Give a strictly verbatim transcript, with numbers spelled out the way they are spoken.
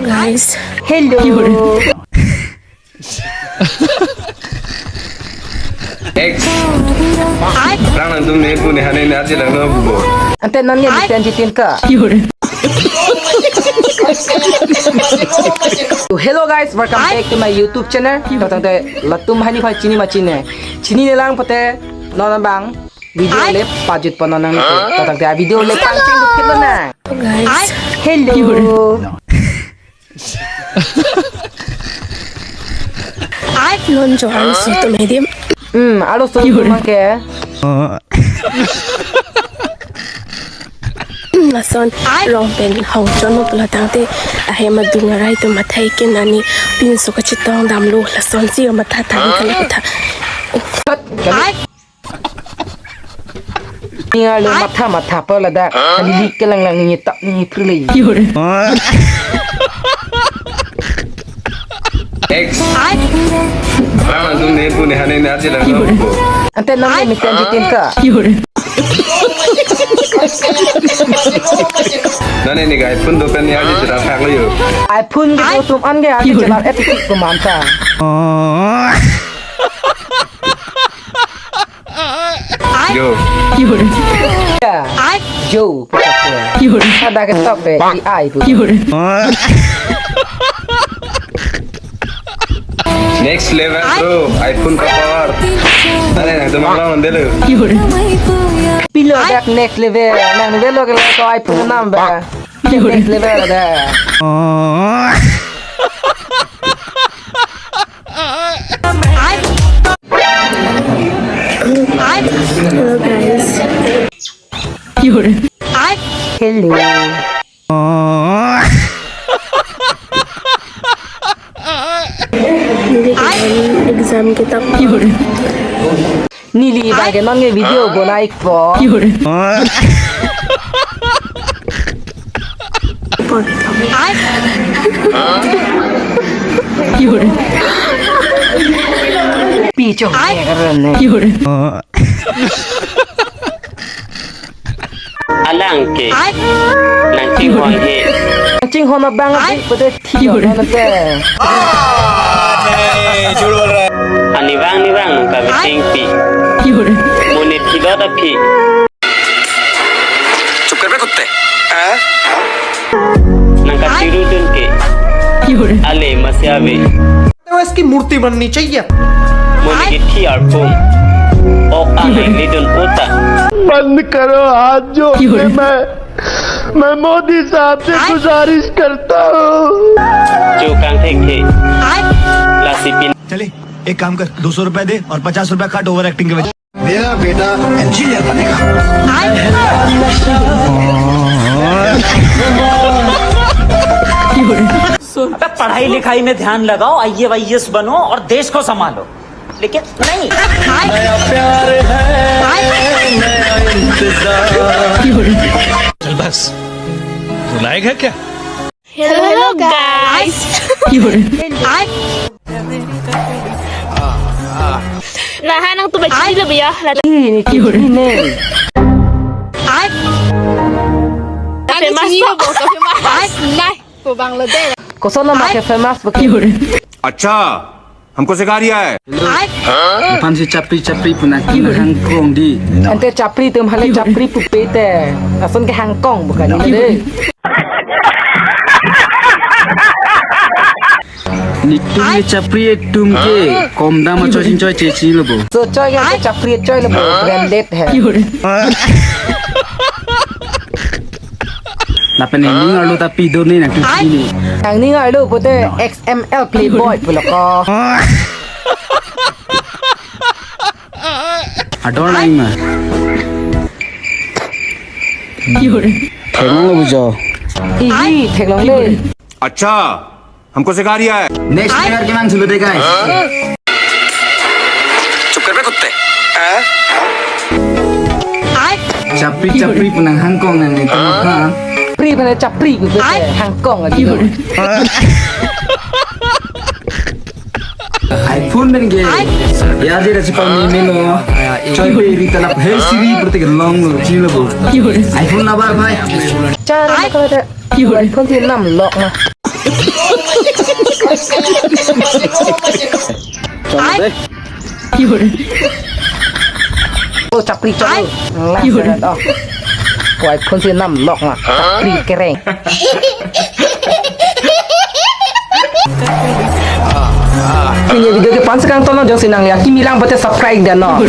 Guys. Hello. Ex. Rang nangtum ne pu ne hane ne arje lang no bubo. Ante non ne mesen jitin ka. Hello guys, welcome back to my YouTube channel. Tangte latum hani phai chini ma chini. Chininelang pute non abang video le pajut pon nang. Tangte video le pangcheng dukit lo na. Guys. Hello. Ai, non jo arloso atum adim. Hmm, arloso atum ke. Hmm, lason rong pen hong chon mo pulo tangte ahem adung arai atum athai ke nani pinso kachetong damlo lasonsi matha thari kali tha. Ai. Ning arlo matha matha pa ladak. Alili kelang lang ni tap ni prilai. Ex. Rang nangtum ne pu ne hane ne arje lang no bubo. Ante non ne mesen jitin ka. Non ne ne ga iPhone do pen ne arje jera thak lo yo. iPhone ke do tum an ke arje jera etik tum anta. Jo. Ya. Ai. Jo. Ada ke tok pe di ai pu. Next level bro, iPhone ka power. Are nangtum abang nang delo. Pilo dak next level. Nang level lo ke lo iPhone number. Next level ada. Hello guys. Hello. Neli exam kitab. Neli bang ke non ke video bonai po. Por. Pi chong ne karan ne. Alang ke. Nang chinghon he. Nang chinghon abang abang pada thi na te. Ani bang ni bang nang ka meeting pi. Mo ne thi dot aphi. चुप कर बे कुत्ते। हाँ? Nang ka tiru dun ke. Ale masi ave. तो इसकी मूर्ति बननी चाहिए। Mo ne ke thi arpum. Ok ang ne dun uta. बंद करो हाथ जोड़ के मैं, मैं मोदी साहब से गुजारिश करता हूँ। Jo kangthek the. Lasi pin. चले, एक काम कर, दो सौ रुपए दे और पचास रुपए काट ओवर एक्टिंग के वजह। मेरा बेटा इंजीनियर बनेगा। पढ़ाई लिखाई में ध्यान लगाओ, आईएएस वाईएएस बनो और देश को संभालो, लेकिन नहीं। नया प्यार है, नया इंतजार। चल बस, रुलाएगा क्या? Hello, hello, guys. Nah, nangtum bai chini lo ya. Ini, ini. Famous. Nah, ko Bangladesh. Koson nama ke famous betul. अच्छा, हमको सिखा रिया है। Aphan si chapri chapri pu nang kehang krong di. Ante chapri atum hale chapri pupe te. Lason kehang krong bukan ini deh. Netum ke chapri atum ke kom dam achoi chingchoi chechi lo bo. So choi ke chapri choi lo bo. Branded hai. Lapen ning arlo ta pidun ne nangtum pini. Nangning arlo pute X M L Playboy pulo ko. Ador nang ma. Theklong lo bujo. Ih, theklong le. अच्छा, हमको सिखा रिया है। Next level ke mang sulu de guys. चुप कर बे कुत्ते। Chapri chapri pu nang hang krong nang ne tama ha. Pri pu nang chapri pu te hang krong lagi. iPhone pen ke. Ya je da si pang ni meno. Choi pe ri ta lap he siri perte ke long lo chini lo bo. iPhone na ba bhai. Char na ka da. iPhone ti nam lock na. Cholo dei. Oh, chapri cholo. Lah, oh. Koi phun si nam lok na. Chapri kereng. Pini video ke-an si kangton lo, jongsi nangli akimi lang pute subscribe dei non.